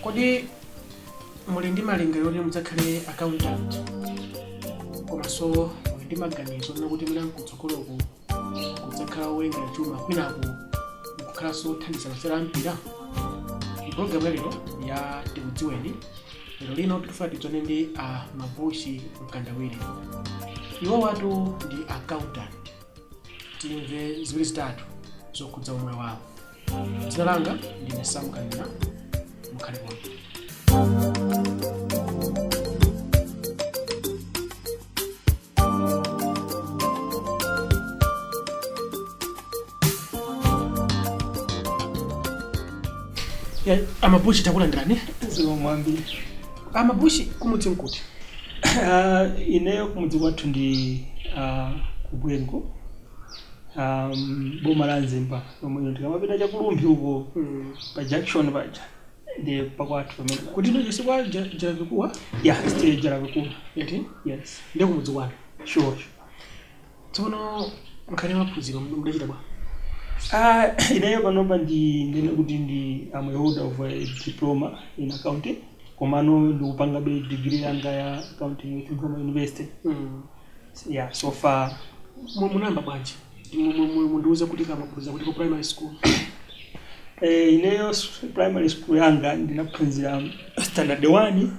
Kodi muli ndi malingaliro oti mudzakhale accountant, komanso muli ndi maganizo onena kuti mwina mkutsogoloku kudzakhala wowerengera chuma, kwinaku nkukhalanso wothandiza masewera a mpira? Mpulogalamu ya lero ya Tikudziweni lero lino tikufuna tidziwane ndi a Mabushi Mkandawire. Iwowatu ndi accountant. Timve ziwiri zitatu zokhudza umoyo wawo. Dzina langa ndine Sam Kanena. Mukhale pomwe. Ya, Amabushi, takulandirani. Zikomo kwambiri. Amabushi, kumudzi nkuti? Ah, ineyo kumudzi kwathu ndi ku Bwengo, boma la Mzimba lomwe tikamapita cha ku Rumphi uko pa junction paja ndi pakwathu pamene. Kuti ndisi kwa Jalavikuwa? Yeah, still Jalavikuwa. Eti? Yes. Ndiye kumudzi kwanu. Sure. Tsono nkhani ya maphunziro mudachita bwa? Ah, ineyo panopa ndi ndine kuti ndi am a holder of a diploma in accounting, komano ndikupangabe degree yanga ya accounting with Nkhoma University. Yeah, so far. Munayamba bwanji? Mundiuze kuti kamaphunzira kuti ku primary school. Ineyo primary school yanga ndinaphunzira standard 1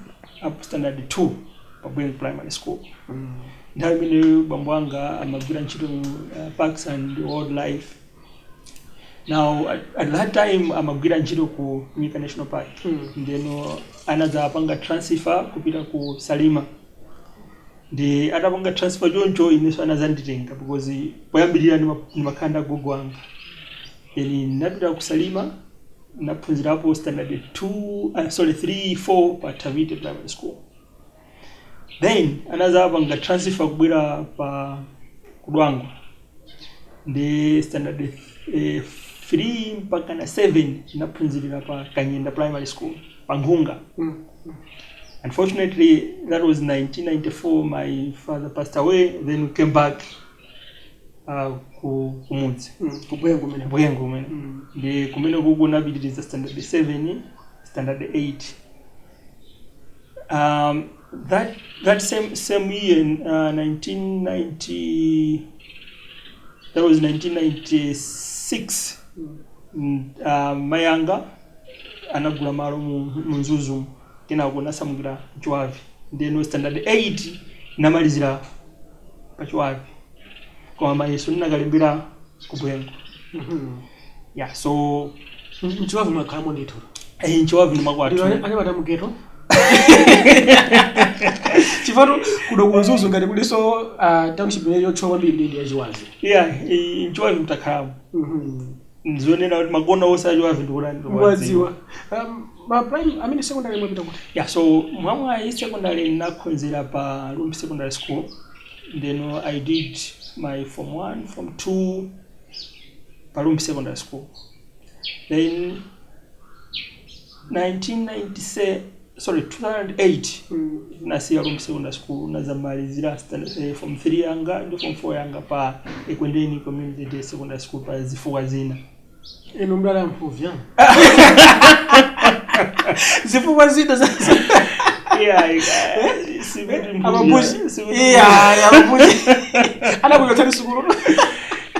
up standard 2 pa Bwengo Primary School. Nthawi imeneyo bambo anga amagwira ntchito Parks and Wildlife. Now at that time amagwira ntchito ku Nyika National Park. Ndeno anadzapanga transfer kupita ku Salima. Ndi atapanga transfer choncho, inenso anadzanditenga because poyambirira ndimakhala ndi agogo anga. Then ndinapita ku Salima, naphunzirapo standard 2, sorry, 3 4 pa Tavite Primary School. Then anadzapanga transfer kubwera pa ku Dwangwa, ndi standard 3 mpaka na 7 naphunzirira pa Kanyenda Primary School pa Nkhunga. Unfortunately, that was 1994, my father passed away. Then we came back ku kumudzi. Ku Bwengo kumene. Bwengo kumene. Ndi kumene kuku napitiriza standard 7, standard 8. That same year in 1990, that was 1996, mayi anga anagula malo mu Mzuzu, kenako nasamukira Chiwavi. Ndeno standard 8 namalizira pa Chiwavi, koma mayeso ndinakalembera ku Bwengo. Yeah, so Mchiwavi mwakhalamo ndithu? Eh, Mchiwavi ndi makwathu. Anyamata mu ghetto, chifatu kuno ku Mzuzu ngati kuliso township imene yotchuka kwambiri ndi ya Chiwavi. Yeah, Mchiwavi mtakhalamo. Nzonena kuti makona onse achiwavi ndikutani? Mwadziwa. Ma prime, I mean secondary, mwapita kuti? Yeah, so mwamwayi secondary naphunzira pa Rumphi Secondary School. Then I did my form 1, form 2 pa Rumphi Secondary School. Then 1997, sorry, 2008 nasiya Rumphi Secondary School, nazamalizira form 3 yanga ndi form 4 yanga pa Ekwendeni Community Day Secondary School pa zifukwa zina. Inu mdala mpuvya zifukwa zina za Yeah, Amabushi. Yeah, amabushi anakuchotsani sukulu.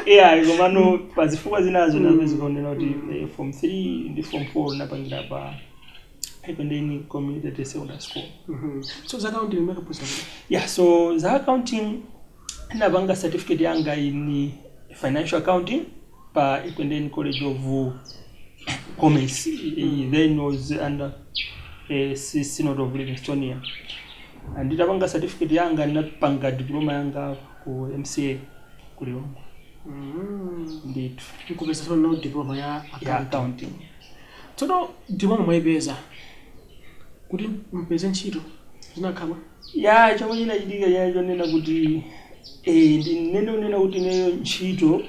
Yeah, komano pa zifukwa zinazo napezeka kunena kuti form 3 ndi form 4 napangira pa Ekwendeni Community Day Secondary School. So za accounting makaphunzira kuti? Yeah, so za accounting napanga certificate yanga in financial accounting pa Ekwendeni College of Commerce. Then was under Synod of Livingstonia. And nditapanga certificate yanga, ndinapanga diploma yanga ku MCA ku Lilongwe. Ndithu. Nkupeza tsono diploma ya ya accounting. Accounting. Tsono diploma mwayipeza, kuti mpeze ntchito zinakhala? Ya, chomwe chinachitika chaya chonena kuti ndinene unena kuti ineyo ntchito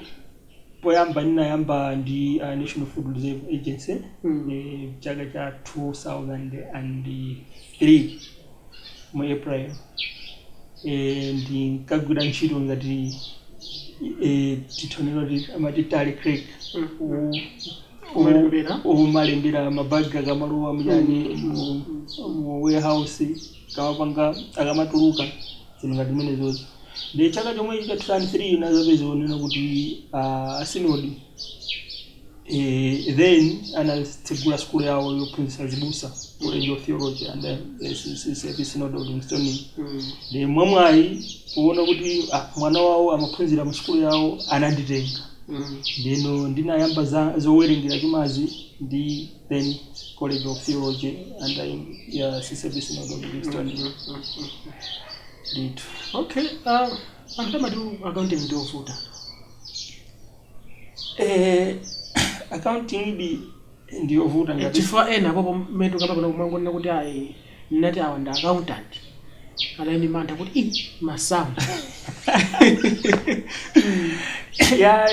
poyamba ndinayamba ndi National Food Reserve Agency chaka cha 2003 mu April. Ndinkagwira ntchito ngati tithonera kuti amati tally clerk. Umalembera? Umalembera mabagi akamalowa muyani, mu warehouse, kamapanga akamatuluka, zinthu ngati zimenezozo. Ndi chaka chomwe cha 2003 nazapeza onena kuti asinodi then anatsegula skulu yawo yophunzitsa zibusa, College of Theology and CCAP Synod of Livingstonia. Ndi mwamwayi kuona kuti mwana wawo amaphunzira mu skulu yawo, ananditenga. Ndino ndinayamba za zowerengera chumazi ndi then College of Theology and ya CCAP Synod of Livingstonia ndithu. Okay, anthu amati accounting ndiovuta. Accounting idi ndiyovuta ngati Chifukwa ena apopo mmene tikamba pano kumangonena kuti ayi, nnati awa ndi accountant, anali mantha kuti i masamu. Ya,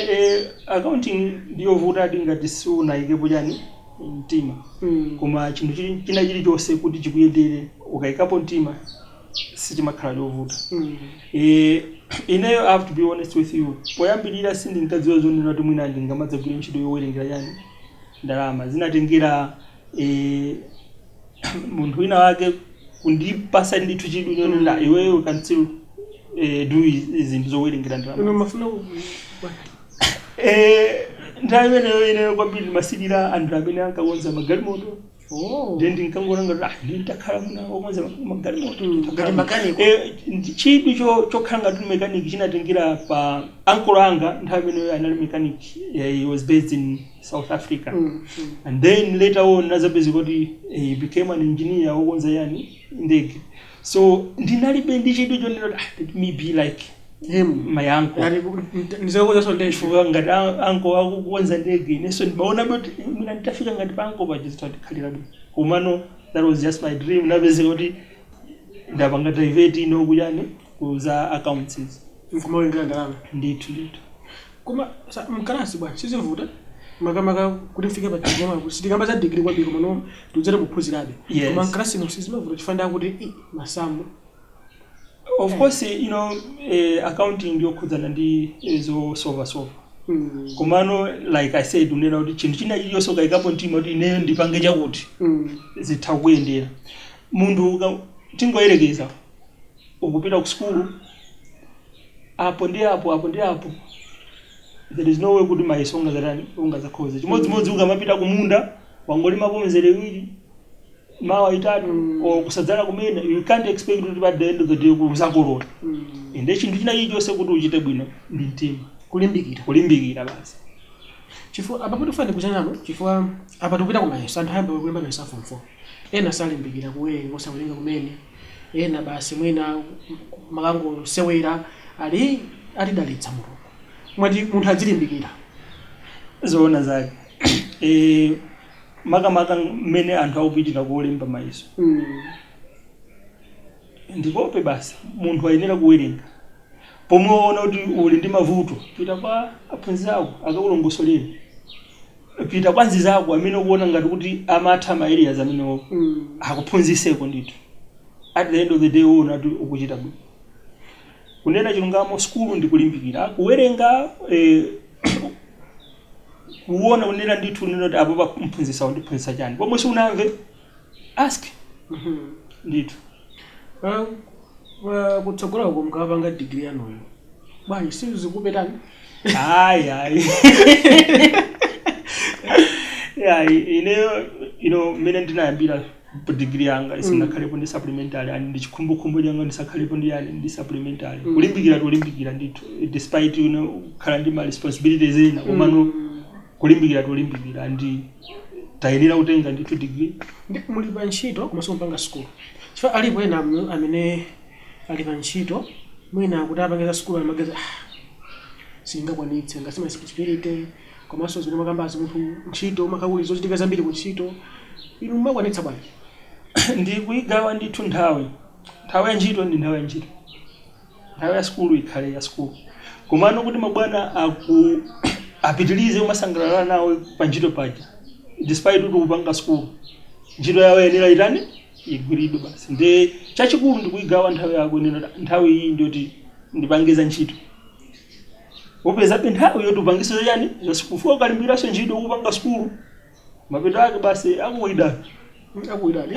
accounting ndiyovuta adi ngati siunayikepo chani, mtima. Koma chinthu china chilichonse kuti chikuyendere, ukayikapo mtima sichimakhala chovuta. Ineyo, I have to be honest with you, poyambirira sindinkadziwa zonena kuti mwina ndingamadzagwira ntchito yowerengera chani, ndalama. Zinatengera munthu wina wake kundipasa ndithu chidwi chonena, "Iweyo, you can still do zinthu zowerengera ndalama." Ino mafuna Nthawi imeneyo ineyo kwambiri ndimasilira anthu amene ankakonza magalimoto. Ndiye ndinkangoona ngati ndiye nditakhala muna wokonza magalimoto. Ngati makaniko. Chidwi chokhala ngati mechanic chinatengera pa ankolo anga. Nthawi imeneyo anali mechanic. He was based in South Africa. And then later on nazapeza kuti he became an engineer wokonza yani, ndege. So ndinalibe ndi chidwi chonena kuti, "Let me be like him, my uncle." Yani ndizakonza ndege. Chifukwa ngati uncle akukonza ndege, inenso ndimaona kuti mwina nditafika ngati pa uncle paja zitandikhalira bwino. Komano that was just my dream. Napezeka kuti ndapanga divert ino kuyani, kuza accounts. Nkumawerengera ndalama. Ndithu, ndithu. Koma mkalasi bwana sizivuta, makamaka kuti mfike pa diploma? Sitikamba za degree kwambiri, koma no tiudzere muphunzirabe. Yes. Koma mkalasi ino sizimavuta chifukwa ndakuti masamu? Of course, accounting ndiyokhudzana ndi zosolvasova. Komano like I said, unena kuti chinthu china chiliyonse ukayikapo mtima kuti ineyo ndipange chakuti, zitha kuyendera. Munthu tingoyerekeza ukupita ku sukulu apo ndi apo, apo ndi apo, there is no way kuti mayeso ungazatani, ungazakhoze. Chimodzimodzi ukamapita kumunda, wangolimapo mizere iwiri, mawa itatu, or kusadzala kumene, you can't expect kuti at the end of the day uzakolola. Ende chinthu china chilichonse kuti uchite bwino ndi mtima. Kulimbikira. Kulimbikira basi. Chifukwa apa patifani kuchanano, chifukwa apa tikupita kumayeso, anthu ayamba kulemba mayeso a form 4, ena salimbikira kuwerenga, osawerenga kumene, ena basi mwina makangosewera, ali atidalitsa Mulungu. Mwati munthu adzilimbikira. Zoona zake. Makamaka mmene anthu akupitira kuolemba mayeso, ndikope basi munthu ayenera kuwerenga. Pomwe waona kuti uli ndi mavuto, pita kwa aphunzitsi ako akakulongosolere, pita kwa anzako amene ukuona ngati kuti amatha ma areas amenewo, akuphunzitseko ndithu. At the end of the day uona kuti ukuchita bwino. Kunena chilungamo, skulu ndi kulimbikira kuwerenga, kuona kunena ndithu, kunena kuti apo pa mphunzitsa wandiphunzitsa chani, pomwe sunamve, ask ndithu. Kutsogolo uko mukapanga degree yanuyo bwanji, sizikupetani? Ayi, ayi, ayi, ineyo mmene ndinayambira degree yanga sinakhalepo ndi supplementary, and ndi chikhumbokhumbo changa ndisakhalepo ndi yani, ndi supplementary. Kulimbikira tulimbikira ndithu, despite kukhala ndi ma responsibilities ena, komano kulimbikira tulimbikira, and tayenera kutenga ndithu degree. Muli pa ntchito komanso mupanga school, chifukwa alipo ena amene ali pa ntchito, mwina kuti apange za school amagaza, singakwanitse ngasi ma responsibility, komanso zimene makambazi, munthu ntchito makakuli zochitika zambiri ku ntchito. Inu mumakwanitsa bwanji? Ndi kuyigawa ndithu nthawi. Nthawi ya ntchito ndi nthawi ya ntchito, nthawi ya skulu ikhale ya skulu. Komano kuti mabwana aku apitilize kumasangalala nawe pa ntchito paja despite kuti ukupanga skulu, ntchito yawo yenera itani, igwiridwe basi. Ndi chachikulu ndikuyigawa nthawi yako, inena nthawi iyi ndiyoti ndipangiza ntchito, upezabe nthawi yoti upangiso yani, za skulu. Fo ukalimbiranso ntchito ukupanga skulu. Mapeto ake basi akuida. Akuidani.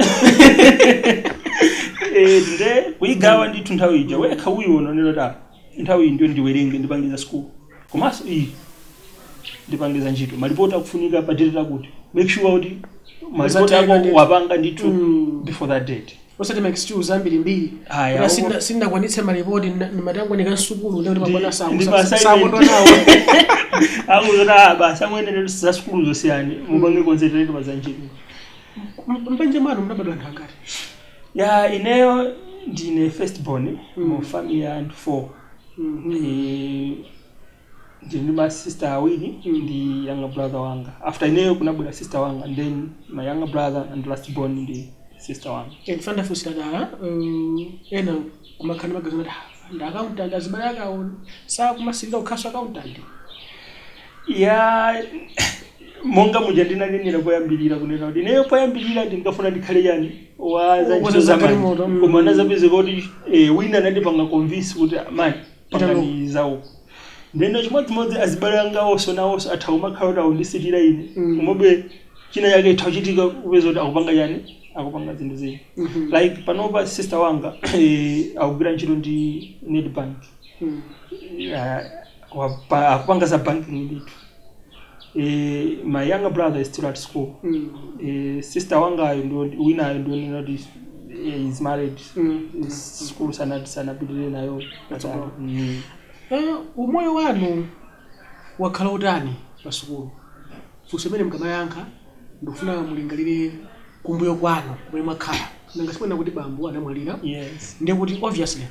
Nde kuyigawa ndithu nthawi ija wekha uyiona neno ta nthawi iyi ndiyo ndiwerenge, ndipangiza school, komanso iyi ndipangiza ntchito. Malipoti akufunika pa date lakuti, make sure kuti malipoti Usatenga ako ndithu. wapanga ndithu before that date. Osati ma excuse ambirimbiri. Aya, Kuna sindakwanitse malipoti, ndimatangwanika nsukulu, ndikuti mabwana ndi pa assignment. sakondwa nawo. Akuzoti ah, basi amwene, za sukulu zosiyani, mupange concentrate pa za ntchito. Mbanja mwanu munabadwa anthu angati? Ya, ineyo ndine first born mu family ya anthu four. Ndili ndi ma sister awiri ndi younger brother wanga. After ineyo kunabwera sister wanga and then my younger brother, and last born ndi sister wanga. Ndifana ndafunsira dala, ena kumakhala ndi maganizo ati ndi accountant, azibale akawo sakumasilira kukhaso accountant. Ya, monga muja ndinanenera poyambirira kunena kuti ineyo poyambirira ndinkafuna ndikhale yani wa za ntchito Wa za manja. zagalimoto. Koma ndazapezeka kuti wina anandipanga convince kuti mani, pangani zawo. Ndeno chimodzimodzi azibale anga onso nawonso atha kumakhala kuti akundisitira ine, komabe china chake itha kuchitika kupeza kuti akupanga chani, akupanga zinthu zina. Like panopa sister wanga akugwira ntchito ndi Nedbank. Akupanga za banking ndithu. My younger brother is still at school. Sister wangayo ndio winayo ndio nena kuti is married. School sanapitirire nayo. Patsogolo. Mm. Umoyo wanu wakhala utani pa sukulu? Funso imene mukamayankha ndikufuna mulingalire kumbuyo kwanu kumene mwakhala. Nanga simwena kuti bambo anamwalira? Yes. Ndiye kuti obviously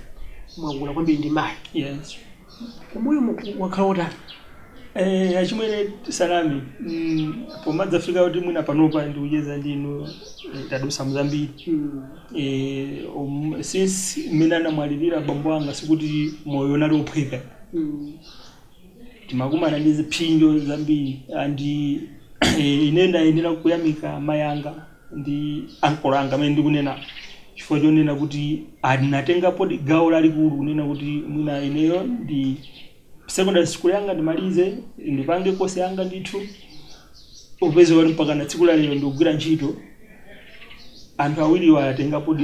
mwakula kwambiri ndi mayi. Yes. Umoyo wakhala utani? Achimwene salami, pomadzafika kuti mwina panopa ndikucheza ndinu, tadusa mzambiri. Since mmene anamwalirira bambo anga, sikuti moyo unali wophweka. Timakumana ndi ziphinjo zambiri, and ine ndayenera kuyamika amayi anga ndi ankolo anga amene ndikunena, chifukwa chonena kuti anatengapo gawo lalikulu kunena kuti mwina ineyo ndi secondary school yanga ndimalize, ndipange course yanga ndithu, upeze kuti mpaka na tsiku la lero ndikugwira ntchito. Anthu awiriwa atengapo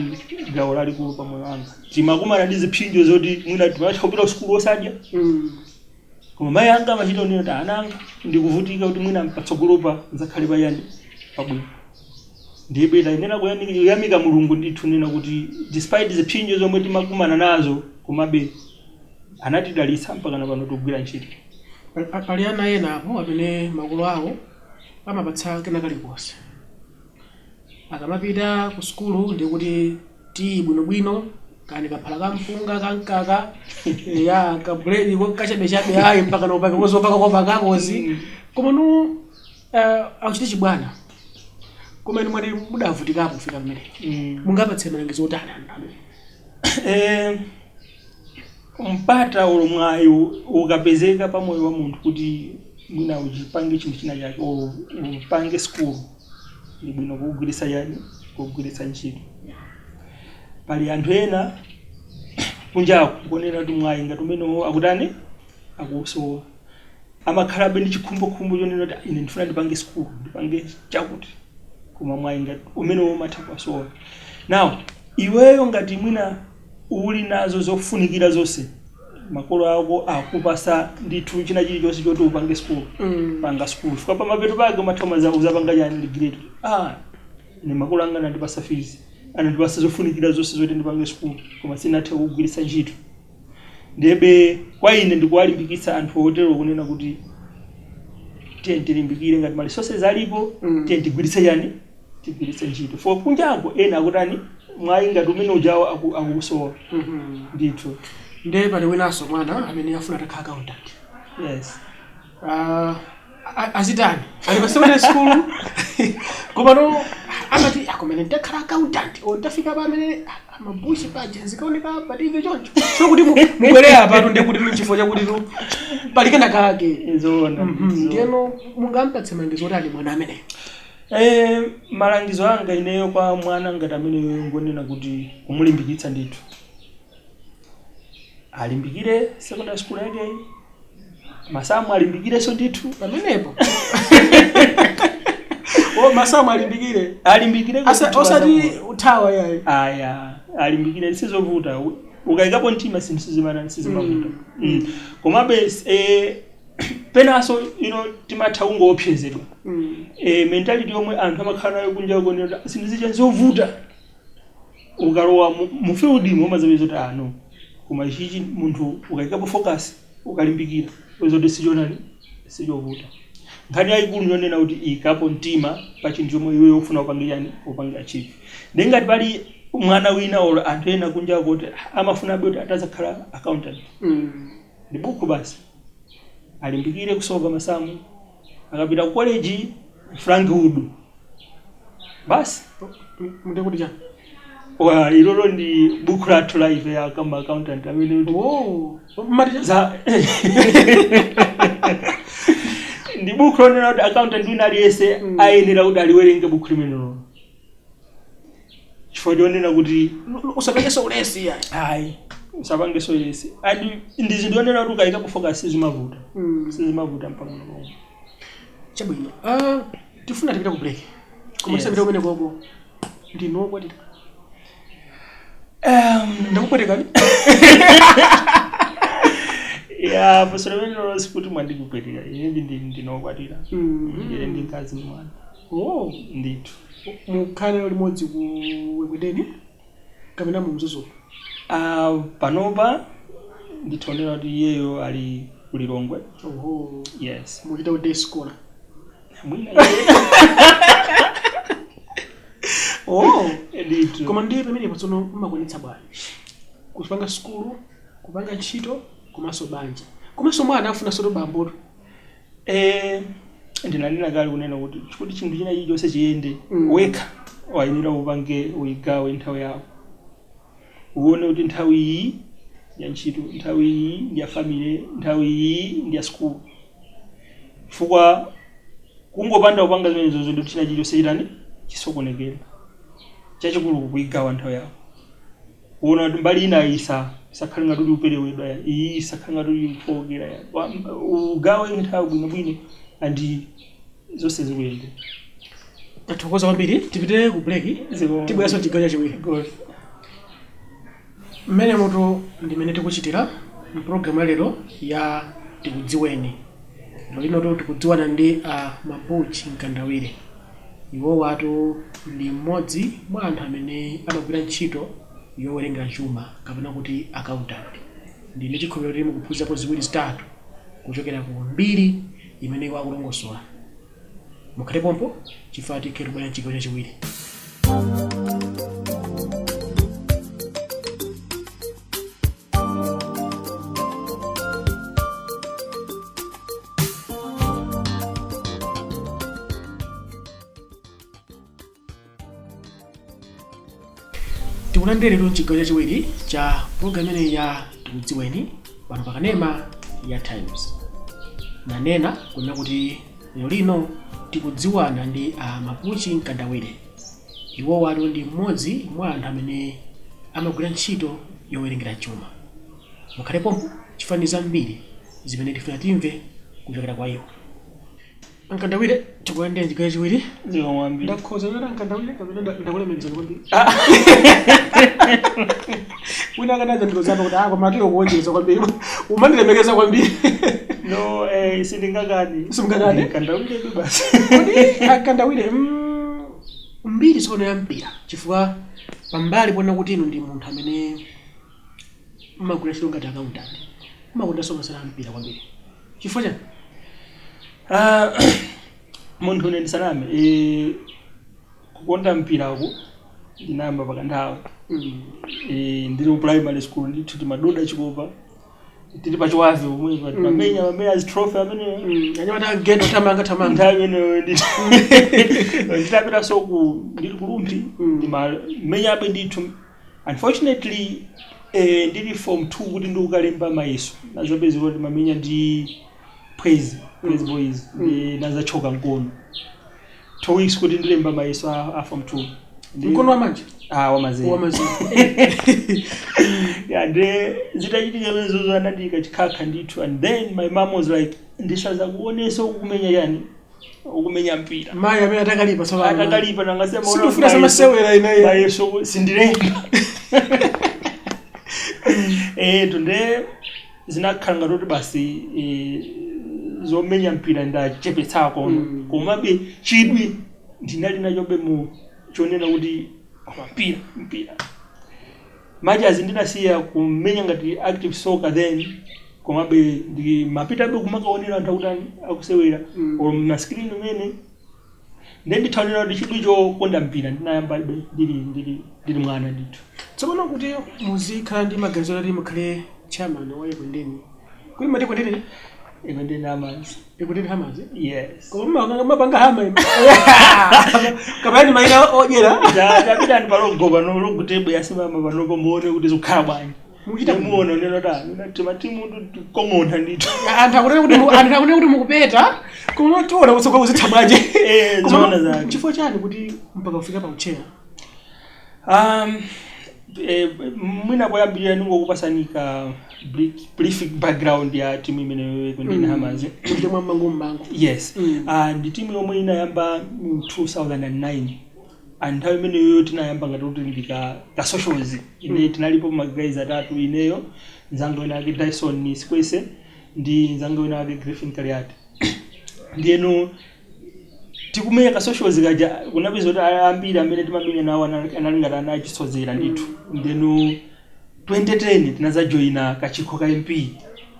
gawo lalikulu pa moyo wanga. Timakumana ndi ziphinjo zoti mwina timatha kupita ku sukulu osadya, koma mayi anga amachita kunena kuti ana anga ndikuvutika kuti mwina patsogolopa nzakhale payani pabwino. Ndiye tayenera kuyamika Mulungu ndithu, nena kuti despite ziphinjo zomwe timakumana nazo, komabe anatidalitsa mpaka na pano tikugwira ntchito. Pali ana ena apo amene makolo awo amapatsa kena kalikonse. Akamapita ku sukulu ndikuti tiyi bwinobwino, kani kaphala kampunga, kankaka, ya kabuledi kachabechabe, ayi mpaka nopaka kozopaka kopakakozi. Koma nu akuchita chibwana. Koma inu mwati mudavutikapo kufika pamene, mungapatse malangizo otani anthu amene? Mpata ulo mwayi ukapezeka pa moyo wa munthu kuti mwina uchipange chinthu china chake or upange school, ndi bwino kuwugwiritsa yani, kuwugwiritsa ntchito. Pali anthu ena kunjaku kuonera kuti mwayi ngati umenewo akutani, akusowa, amakhalabe ndi chikhumbokhumbo chonena kuti ine ndifuna ndipange school, ndipange chakuti, koma mwayi ngati umenewo umatha kuwasowa. Now iweyo ngati mwina uli nazo zofunikira zonse, makolo ako akupasa ndithu china chilichonse choti upange school, panga school, fika pamapeto pake umatha uzapanga chani, regret: ah, ine makolo anga anandipasa fees, anandipasa zofunikira zonse zoti ndipange school, koma sinathe kugwiritsa ntchito. Ndiyebe kwa ine ndikuwalimbikitsa anthu otero kunena kuti tiye tilimbikire, ngati ma resources alipo, tiye tigwiritse chani, tigwiritse ntchito, for kunjako ena akutani, mwayi ngati umene ujawo akukusowa ndithu. Ndiye pali winanso mwana amene afuna atakhala accountant. Yes. Azitani? Ali pa secondary school, komano amati akomene ndakhala accountant o ndafika pa amene amabushi paja zikaoneka pative choncho, so kuti mubwere apatu ndiye kuti chifukwa chakuti tu pali kena kake. Zoona. Zoona. Ndiyeno mungampatse malangizo otani mwana amene? Malangizo anga ineyo kwa mwana ngati ameneyo ngonena kuti kumulimbikitsa ndithu alimbikire secondary school yake, masamu alimbikirenso ndithu. Pamenepo Oh, masamu alimbikire. Alimbikire Osati uthawa yayi. Aya, alimbikire, sizovuta. Ukayikapo mtima sinthu sizimavuta. Komabe penaso timatha kungoopsezedwa. Mentality yomwe anthu amakhala nayo kunja kuonera zinthu zija zovuta. Ukalowa mu field imo umazapeza kuti ah no, koma ichichi munthu ukayikapo focus, ukalimbikira, uzoti sichonani, sichovuta. Nkhani yayikulu yonena kuti ikapo mtima pa chinthu chomwe iwe ufuna upange chani, upange achieve. Ndengati pali mwana wina olo anthu ena kunja kuti amafuna kuti atazakhala accountant, ndi buku basi, alimbikire kusolva masamu, akapita ku college Frank Wood basi. Mundekuti chani? Wa ilolo ndi buku lathu la ife ya kama accountant amene kuti Oh, mati chani? Za ndi buku lonena kuti accountant wina aliyense ayenera kuti aliwerenge buku limenelo, chifukwa chonena kuti Usapangenso ulesi yayi. Ayi, usapangenso ulesi, and ndi zinthu yonena kuti ukayikapo focus sizimavuta. Sizimavuta mpang'ono pomwe. Chabwino, tifuna tipita ku break, koma Yes. tisapita kumene koko, ndinu wokwatira? Ndakupwetekani? Ya, funso limenelo sikuti mwandikupweteka. Ine ndinokwatira. Ndili ndi mkazi ndi mwana. Oh. Ndithu. Mukhale limodzi ku Ekwendeni kapena mu Mzuzu? Ah, panopa ndithonera kuti iyeyo ali kulilongwe. Oho. Yes. Muchita ku day scholar? Mwina. Oh. Ndithu. Koma ndiye pamenepo tsono mmakwanitsa bwanji kupanga sukulu, kupanga ntchito, komanso banja, komanso mwana afuna soto bamboto? Ndinanena kale kunena kuti chinthu china chilichonse chiyende, wekha wayenera upange uyigawe nthawi yako, uone kuti nthawi iyi ya ntchito, nthawi iyi ndi ya family, nthawi iyi ndi ya school, chifukwa kungopanda kupanga zimenezozo ndi china chilichonse chitani, chisokonekera. Chachikulu kuyigawa nthawi yako, kuona kuti mbali ina isakhale ngati uli uperewedwa ya, iyi isakhale ngati uli ufowokera ya. Ugawe nthawi bwinobwino and zonse zikuyenda. Tathokoza kwambiri, tipite ku break. Tibweranso chigawo chachiwiri. Good. Mmene mutu ndimene tikuchitira mpulogalamu ya lero ya Tikudziweni. Lero lino tikudziwana ndi a Mabuchi Mkandawire. Iwo watu ndi mmodzi mwa anthu amene amagwira ntchito yowerenga chuma kapena kuti accountant. Ndine chikhulupiriro kuti mukuphunzirapo ziwiri zitatu kuchokera ku mbiri imene iwo akulongosola. Mukhale pompo chifukwa tikhe tibwera mchigawo chachiwiri. Tikulandireni mchigawo chachiwiri cha programu imeneyi ya Tikudziweni pano pakanema ya Times. Nanena kunena kuti lero lino tikudziwana ndi a Mapuchi Mkandawire. Iwo watu ndi mmodzi mwa anthu amene amagwira ntchito yowerengera chuma. Mukhale pompo chifukwa zambiri zimene tifuna timve kuchokera kwa iwo. Mkandawire, tikulandira chigawo chachiwiri. Zikomo kwambiri. Ndakhoza kunena Mkandawire kapena ndakulemekezani kwambiri? Wina akanaza ndikuzapa kuti ah, koma atiyo kuwonjeza kwambiri, umandilemekeza kwambiri. No, sindingakani. Simungakane? Mkandawire tu basi. Kodi Akandawire, mbiri tsono ya mpira, chifukwa pambali pona kuti inu ndi munthu amene mmagwira ntchito ngati accountant, mmakondanso masewera a mpira kwambiri, chifukwa chani? Ah, munthu ine ndisaname, kukonda mpiraku ndinayamba pakanthawi. Ndili ku primary school ndithu timadoda chikopa tili pachiwavi pomwepa, timamenya mamenya trophy amene Anyamata agendo tamanga tamanga. Nthawi imeneyo ndithu nditapitanso ku ndili ku Rumphi, ndimamenyabe ndithu. Unfortunately, ndili form 2 kuti ndikukalemba mayeso, nazapeza kuti mamenya ndi Praise Boys, ndi nazachoka mkono 2 weeks kuti ndilemba mayeso a form 2. Mkono wamanja? Ah, wamazere. Wamazere. Yeah, nde zitachitika imenezozo anandiyika chikhakha ndithu, and then my mom was like, ndisazakuoneso kumenya yani. Ukumenya mpira. Mayi amene atakalipa tsopano. Atakalipa nangasema. Sindifuna zamasewera inayi. Mayeso sindilemba. Tunde zinakhala ngati kuti basi zomenya mpira ndachepetsako. Komabe chidwi ndinali nachobe mu chonena kuti koma mpira mpira machazi ndinasiya kumenya ngati active soccer then, komabe ndimapitabe kumakaonera anthu akutani, akusewera or ma screen umene. Then ndithaonera kuti chidwi chokonda mpira ndinayambabe ndili mwana ndithu. Tsopano kuti muzikhala ndi maganizo oti mukhale chairman wa Ekwendeni, kuti mati Ekwendeni? Ekwendeni Hammers. Ekwendeni Hammers? Yes. Koma mapanga hammer kapena mayina odyera? Tapitani pa logo pano, logo table yasimama panopo, muone kuti zikukhala bwanji. Mukuchita muona neno ta timatimu tikong'ontha ndithu. Anthu akunena kuti mukupeta, koma tiona kutsogolo kuzitha bwanji. Koma Zoona zake. Chifukwa chani kuti mpaka kufika pa ucheya? Mwina poyambirira ndingokupasani ka brief background ya timu imeneyo, Ekwendeni Hammers. Kuti mwa mmango mmango. Yes. Ndi timu yomwe inayamba mu 2009 and nthawi imeneyo tinayamba ngati kuti ndi ka socials ine. Tinalipo ma guys atatu: ineyo, mzanga wina ake Dyson Sikwese, ndi mzanga wina ake Griffin Kaliati. Ndiyeno tikumenya ka socials kaja, kunapeza kuti ambiri amene timamenya nawo anali ngati anachisodzera ndithu. Ndiyeno 2010 tinazajoyina kachikho ka MP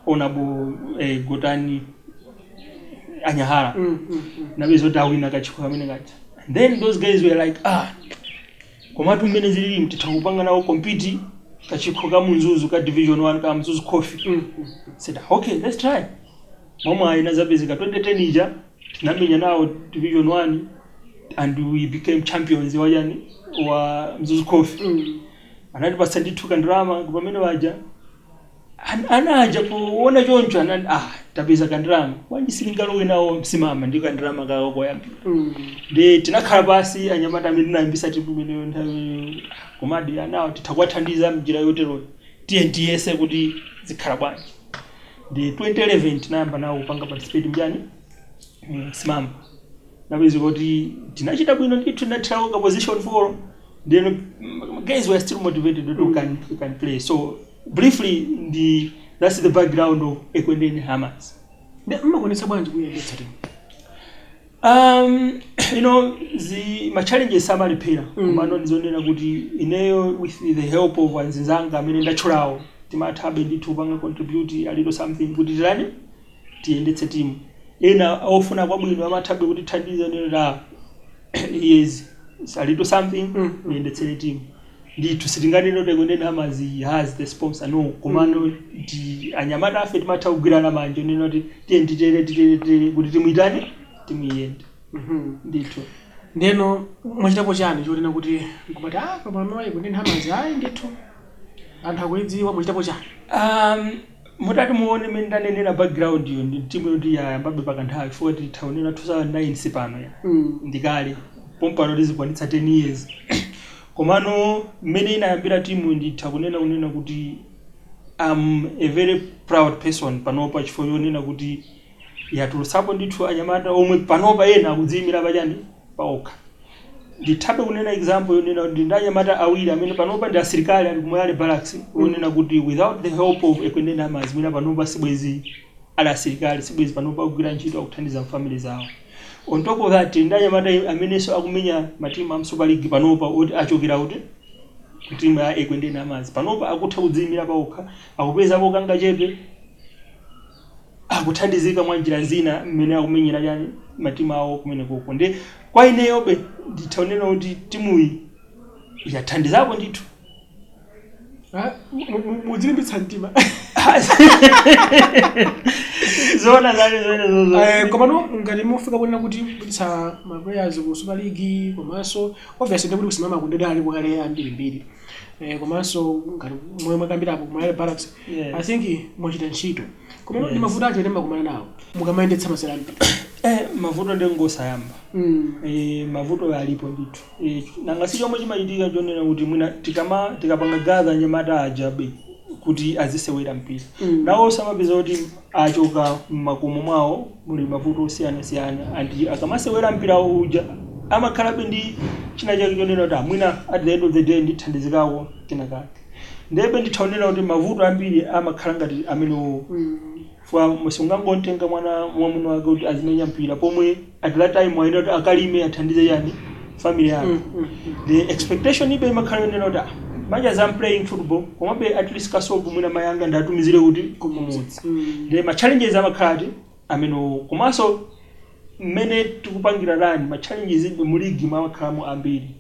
Honorable Gotani Anyahara. Napeza kuti awina kachikho kamene kaja. And then those guys were like, "Ah, komatu mmene zilili titha kupanga nawo compete kachikho ka Mzuzu ka Division 1 ka Mzuzu Coffee." Said, "Okay, let's try." Momwe ayina zapezeka 2010 ija tinamenya nawo Division 1 and we became champions wachani, wa Mzuzu Coffee. Anatipatsa ndithu kandalama pamene waja. Anaja poona choncho anati, "Ah, tapeza kandalama, bwanji silingalowe nawo msimama ndi kandalama kawo koyambira?" Ndi tinakhala pasi anyamata amene tinayambisa timu imeneyo nthawi imeneyo, komadi anawo titha kuwathandiza mnjira yoteroyo, tiye tiyese kuti zikhala bwanji. Ndi 2011 tinayamba nawo kupanga participate mjani, msimama. Napeza kuti tinachita bwino ndithu, tinathirako ka position 4. Then guys were still motivated that we can play. So briefly ndi that's the background of Ekwendeni Hammers. Mmakwanitsa bwanji kuyendetsa timu? Zi ma challenges amalephera, komano ndizonena kuti ineyo with the help of anzinzanga amene ndatchulawo, timathabe ndithu kupanga contribute a little something kuti tilani, tiyendetse timu. Ena ofuna kwabwino amathabe kuti thandiza neno ta yes, a little something, muyendetsere timu ndithu. Sitinganene kuti Ekwendeni Hammers has the sponsor, no, komano ndi anyamata afe timatha kugwirana manja neno kuti tiye titere titere titere kuti timuitane, timuyende ndithu. Ndeno mwachitapo chani chonena kuti nkumati, ah, pamano Ekwendeni Hammers, ayi ndithu anthu akuidziwa? Mwachitapo chani? Mutati muone mmene ndanenera background iyo, ndi timu yoti yayambabe pakanthawi, chifukwa tithaonera 2009 sipano ya ndikale pompano, tizikwanitsa 10 years. Komano mmene inayambira timu, nditha kunena kuti I'm a very proud person panopa, chifukwa chonena kuti yatulutsapo ndithu anyamata omwe panopa ena akudziyimira pachani, paokha. Ndithabe kunena example yonena kuti ndi anyamata awiri amene panopa ndi asilikali ali ku Moyale Barracks, onena kuti without the help of Ekwendeni Hammers mwina panopa sibwezi ali asilikali, sibwezi panopa akugwira ntchito, akuthandiza family zawo. On top of that, ndi anyamata amenenso akumenya matimu a Super League panopa oti achokera kuti, ku timu ya Ekwendeni Hammers. Panopa akutha kudziyimira paokha, akupezapo kangachepe, akuthandizika mwa njira zina mmene akumenyera chani, matimu awo kumene koko. Ndi kwa ineyobe nditha kunena kuti timuyi yathandizapo ndithu. Ah, mudzilimbitsa mtima. Zoona zake zone zozo. Komano ngati mufika kunena kuti kupititsa ma players ku Super League, komanso obviously ndikuti kusimama kundede alipo kale ambirimbiri, komanso ngati momwe mwakambirapo ku Moyale Barracks, I think mwachita ntchito. Komano ndi mavuto acho ene makumana nawo mukamayendetsa masewera ampira? Mavuto ndi ngosayamba. Mavuto alipo ndithu. Nanga si chomwe chimachitika chonena kuti mwina tikapanga gather anyamata ajabe kuti Kuti azisewera mpira, Mm. nawo samapeza kuti achoka mmakomo mwawo muli mavuto osiyanasiyana, and akamasewera mpira uja amakhalabe ndi china chake chonena kuti amwina at the end of the day ndithandizikako kenakake. Ndebe ndithaonera kuti mavuto ambiri amakhala ngati amenewo. Fwa musungangontenga mwana mwamuna wake kuti azimenya mpira pomwe at that time wayenera kuti akalime, athandize yani, family yake. The expectation ibe imakhala yonena kuti, ah, much as I'm playing football, komabe at least kasopo mwina mayanga ndatumizire kuti kumudzi. The ma challenges amakhala ati amenewo. Komanso mmene tikupangira run, ma challenges ibe mu league amakhalamo ambiri.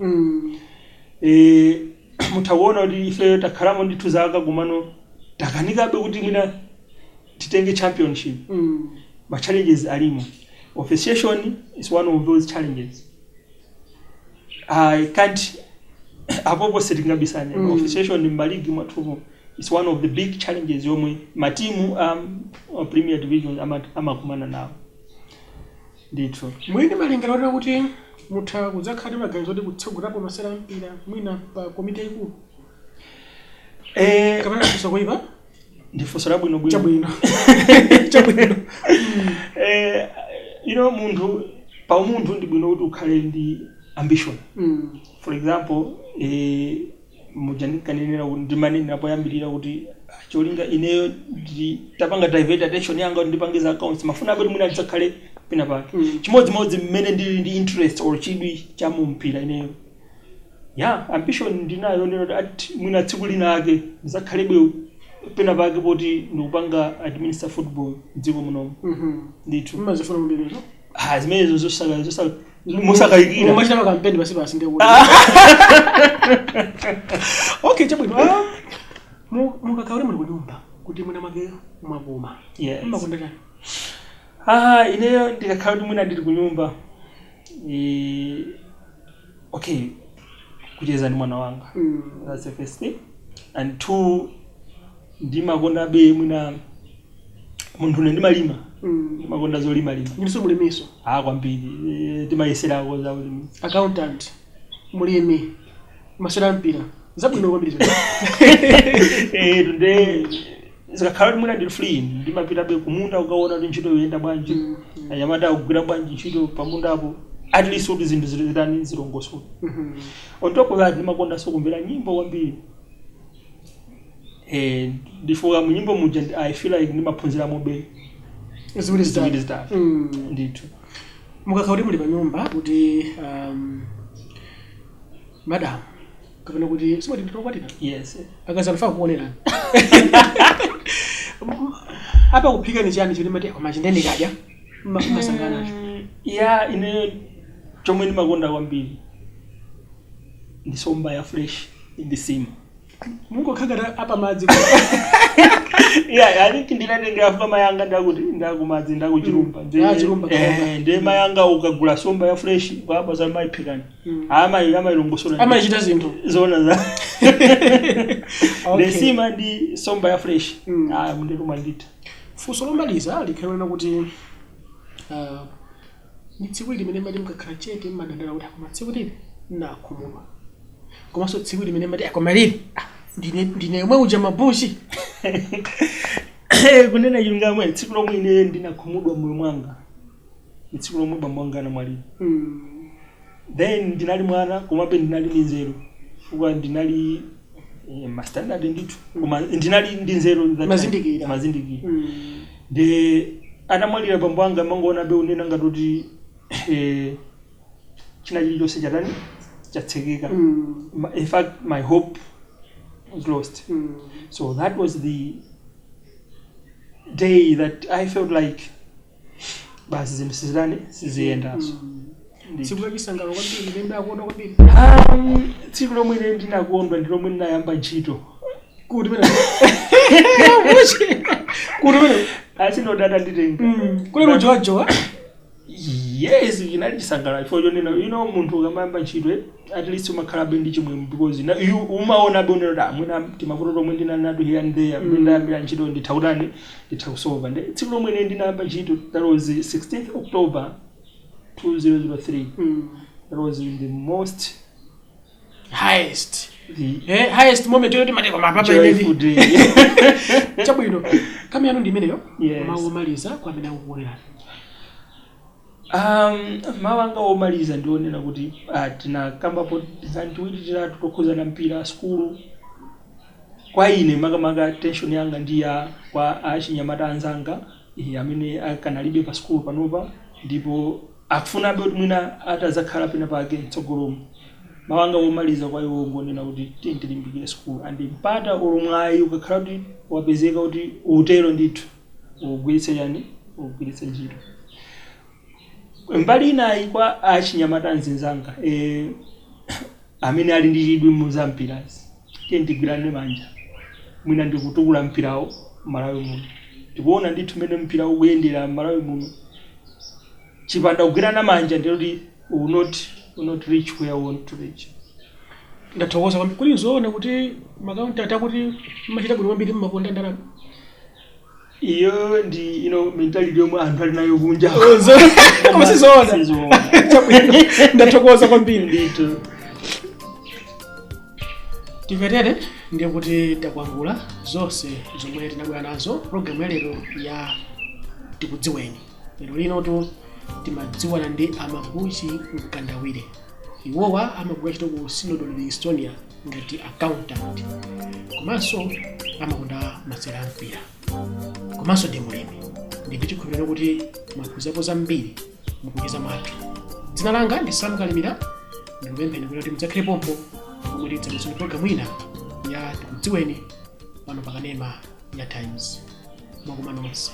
Mutha kuona kuti ife takhalamo ndithu zaka, komano takanikabe kuti mwina titenge championship. Ma challenges alimo. Officiation is one of those challenges. I can't, apopo sitingabisane. Officiation m'maligi mwathumo is one of the big challenges yomwe matimu Premier Division amakumana nawo ndithu. Muli ndi malingaliro kuti mutha kudzakhala ndi maganizo kuti kutsogolapo masewera mpira mwina pa komiti yayikulu, kapena kusa kuipa? Ndifunso labwino bwino. Chabwino. Munthu pa umunthu ndi bwino kuti ukhale ndi ambition. For example, muja ndinkanenera kuti, ndimanenera poyambirira kuti, ah, cholinga ineyo tapanga divert attention yanga kuti ndipange za accounts, mafuna kuti mwina ndidzakhale pena pake. Chimodzimodzi mmene ndili ndi interest or chidwi cha mu mpira ineyo, yeah, ambition ndinayo ndino kuti at mwina tsiku lina ake ndidzakhalebe pena pake poti ndikupanga administer football mdziko munomu. Ndithu. Mmazifuna kwambirizo? Ah, zimenezo zosaka zosaka musakayikira. Mumachita makampeni pasi pasi, ndiye kuti okay, chabwino. Ah, mukakhala muli kunyumba kuti mwina mwake mwapuma, Yes. mmakonda chani? Ah, ineyo ndikakhala kuti mwina ndili kunyumba, okay, kucheza ndi mwana wanga. That's the first thing. And two, ndimakondabe mwina munthu une ndimalima. Ndimakonda zolimalima. Ndinso mulimiso? Ah, kwambiri. Timayeserako za ulimi. Accountant, mulimi, masewera mpira, zabwino kwambiri zimene. Tunde zikakhala kuti mwina ndili free, ndimapitabe kumunda kukaona kuti ntchito yoyenda bwanji, anyamata akugwira bwanji ntchito pamundapo, at least kuti zinthu zitani, zilongosoke. On top of that, ndimakondanso kumvera nyimbo kwambiri. Ndifuka mu nyimbo muja I feel like ndimaphunziramobe ziwiri ziwiri zitatu. Zitatu. Ndithu. Mukakhala kuti muli pa nyumba kuti madam, kapena kuti simati nditokwatira, Yes. Akazi anufa kuonerani apa kuphika ni chani chimene mati koma chindeni kadya masangana nacho? Ya, ine chomwe ndimakonda kwambiri ndi somba ya fresh ndi sima. Mungokhagata apa madzi. Yeah, I think ndinatengera fuka mayanga ndakuti ndakumadzi, ndakuchilumba. Ah, Chilumba, kaomba. Ndiye mayanga ukagula somba ya fresh kwapa za mayiphikani, amayilongosola. Amachita zinthu. Zona za ndi sima ndi somba ya fresh. Ah, ndituma nditha. Funso lomaliza likhalena kuti ndi tsiku limene mati mukakhala chete mmadandala kuti koma tsiku lili nakhumudwa, komanso tsiku limene mati koma lili, ah, ndine yomwe uja mabushi? Kunena chilungamo, tsiku lomwe ine ndinakhumudwa moyo mwanga ndi tsiku lomwe bambo anga anamwalira. Then ndinali mwana, komabe ndinali ndi nzeru chifukwa ndinali ma standard ndithu, koma ndinali ndi nzeru that time. Mazindikira. Mazindikira. Ndi atamwalira bambo anga, mangoona be unena ngati kuti china chilichonse chatani, chatsekeka. In fact, my hope was lost. So that was the day that I felt like basi, zinthu sizitani, siziyendanso. Ndithu. Tsiku lachisangalo kwambiri limene ndakondwa kwambiri? Tsiku lomwe ine ndinakondwa ndi lomwe ndinayamba ntchito. Kuti pene, kuti pene? Asinodata nditenga. Kule kujowajowa? Yes, chinali chisangalalo chifukwa chonena, munthu ukamayamba ntchito, at least umakhalabe ndi chimwemwe because you umaona be unena kuti, ah, mwina timavuto tomwe ndinali nato here and there, mmene ndayambira ntchito nditha kutani, nditha kusolva. Ndi tsiku lomwe ine ndinayamba ntchito, that was 16th October 2003. That was the most highest. The Highest moment yoti mateko mapapa joyful inedi. day. Chabwino, kama yanu ndi imeneyo. Yes. Mawu omaliza kwa amene akukuonerani. Mawu anga omaliza ndionena kuti tinakambapo tiwiri titatu tokhuzana mpira sukulu. Kwa ine makamaka tension yanga ndi ya kwa achinyamata anzanga amene akanalibe pa sukulu panopa ndipo akufunabe kuti mwina atazakhala pena pake mtsogolomo. Mawu anga omaliza kwa iwo ngonena kuti tiye tilimbikire sukulu, and mpata olomwayi ukakhala kuti wapezeka kuti utero ndithu ugwiritse chani, ugwiritse ntchito. Mbali inayi, kwa achinyamata anzanga amene ali ndi chidwi mu za mpirazi, tiye tigwirane manja mwina ndikutukula mpirawo Malawi muno. Tikuona ndithu mmene mpira ukuyendera Malawi muno, chipanda kugwirana manja ndiyoti we will not reach where we want to reach. Ndathokoza kwambiri. Kuli nzoona kuti ma accountant akuti mmachita bwino kwambiri, mmakonda ndalama? Iyo ndi ino mentality yomwe anthu ali nayo kunja. Koma sizoona. Sizoona. Chabwino, ndathokoza kwambiri. Ndithu. Timvetere, ndiye kuti takwangula zonse zomwe tinabwera nazo programu ya lero ya Tikudziweni. Lero linotu timadziwana ndi Amabuchi Mkandawire. Iwowa amagwira ntchito ku Synod Livingstonia ngati accountant, komanso amakonda masewera a mpira, komanso ndi mulimi. Ndi chikhulupiriro kuti mwaphunzirapo zambiri mukucheza mwathu. Dzina langa ndi Sam Kalimira. Ndikupempheni kuti mudzakhale pompo pomwe tidzabweretsa programu ina ya Tikudziweni pano pakanema ya Times. Mwakoma nonse.